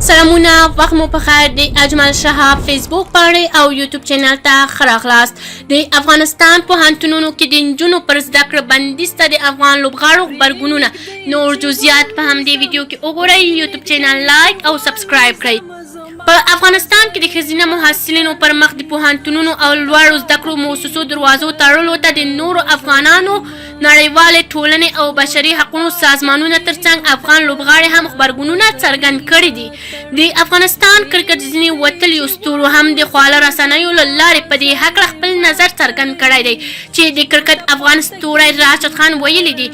سلامونه، وخت مو په خیر. د اجمل شهاب فیسبوک پاڼې او یوټیوب چینل ته ښه راغلاست. د افغانستان پوهنتونونو کې د نجونو پر زده کړه بندیز ته د افغان لوبغاړو غبرګونونه، نور جزئیات په همدې ویډیو کې وګورئ. یوټیوب چینل لایک او سبسکرایب کړئ. په افغانستان کې د ښځینه محصلینو پر مخ د پوهنتونونو او لوړو زده کړو موسسو دروازو تړلو ته د نورو افغانانو، نړیوالې ټولنې او بشري حقونو سازمانونه ترڅنګ افغان لوبغاړي هم غبرګونونه څرګند کړي دي. د افغانستان کرکټ ځینې وتلیو ستورو هم د خواله رسنیو له لارې په دې هکله خپل نظر څرګند کړی دی، چې د کرکټ افغان ستوری راشد خان ویلي دي،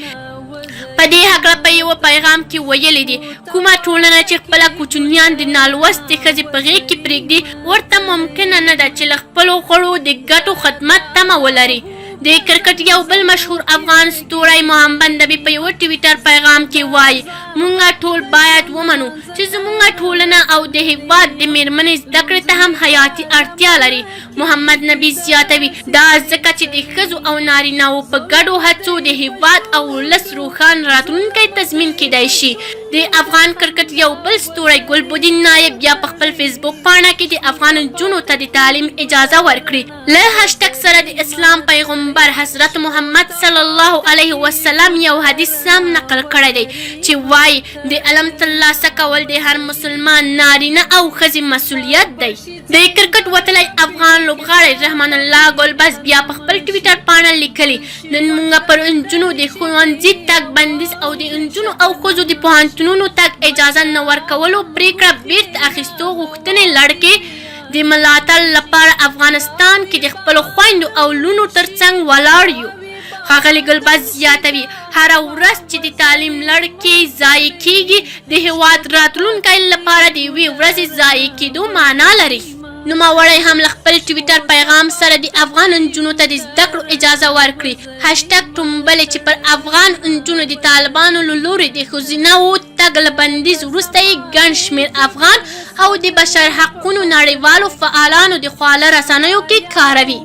په دې هکله په یوه پیغام کې ویلي دي، کومه ټولنه چې خپله کوچنیان د نالوستې ښځې په غېږ کې پرېږدي، ورته ممکنه نه ده چې له خپلو غړو د ګټو خدمت تمه ولري. د کرکټ یو بل مشهور افغان ستوری محمد نبي په یوه ټویټر پیغام کې وايي، مونږ ټول باید ومنو چې زمونږ ټولنه او د هیواد د میرمنې زده کړې ته هم حیاتي اړتیا لري. محمد نبي زیاتوي، دا ځکه چې د ښځو او نارینهوو په ګډو هڅو د هیواد او ولس روښان راتلونکی تضمین کیدای شي. د افغان کرکټ یو بل ستوری ګلبدین نایب بیا په خپل فیسبوک پاڼه کې د افغان نجونو ته د تعلیم اجازه ورکړي له هشټګ سره د اسلام پیغمبر حضرت محمد صلی الله علیه وسلم یو حدیث هم نقل کړی دی چې وایي، د علم ترلاسه کول د هر مسلمان نارینه او ښځې مسولیت دی. د کرکټ وتلی افغان لوبغاړی رحمان الله ګلبز بیا په خپل ټویټر پاڼه لیکلي، نن مونږ پر نجونو د ښوونځي تګ بندیز او د نجونو او ښځو د پوهنتونونو تګ اجازه نه ورکولو پرېکړه بیرته اخیستو غوښتنې لړ کې د ملاتړ لپاره افغانستان کې د خپلو خویندو او لوڼو ترڅنګ ولاړ یو. ښاغلی ګلبز زیاتوي، هره ورځ چې د تعلیم لړ کې ضایع کېږي، د هېواد راتلونکی لپاره د یوې ورځې ضایع کېدو معنا لري. نوموړی هم له خپل ټویټر پیغام سره د افغان نجونو ته د زده کړو اجازه ورکړي هشټګ ټومبلی، چې پر افغان نجونو د طالبانو له لوري د ښځینه وو تګ له بندیز وروسته یې ګڼ شمېر افغان او د بشر حقونو نړیوالو فعالانو د خواله رسنیو کې کاروي.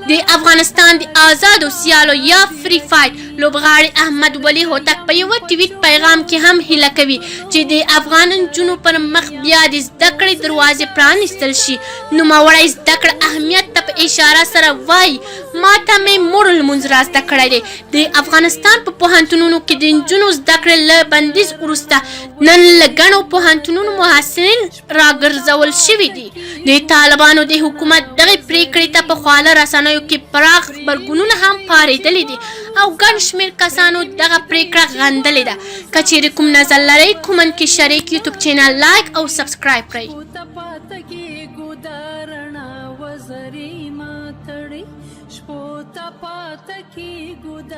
د افغانستان د ازادو سیالو یا فري فایټ لوبغاړي احمد ولي هوتک په یوه ټویټ پیغام کې هم هیله کوي چې د افغان نجونو پر مخ بیا د زده کړې دروازې پرانیستل شي. نوموړی زده کړه اهمیت ته په اشاره سره وايي، ماته مې مور لمونځ را زده کړی دی. د افغانستان په پوهنتونونو کې د نجونو زده کړې له بندیز وروسته نن له ګڼو پوهنتونونو محصلین راګرځول شوي دي. د طالبانو د حکومت دغې پرېکړې ته په خواله رسنیو کې پراخ غبرګونونه هم پارېدلي دي او ګڼ شمېر کسانو دغه پرېکړه غندلې ده. که چیرې کوم نظر لرئ، کومنټ کې شریک، یوټیوب چینل لایک او سبسکرایب کړئ. شپو ته پاته کېږو د رڼا وزرې ماتړي، شپو ته پاته کېږو د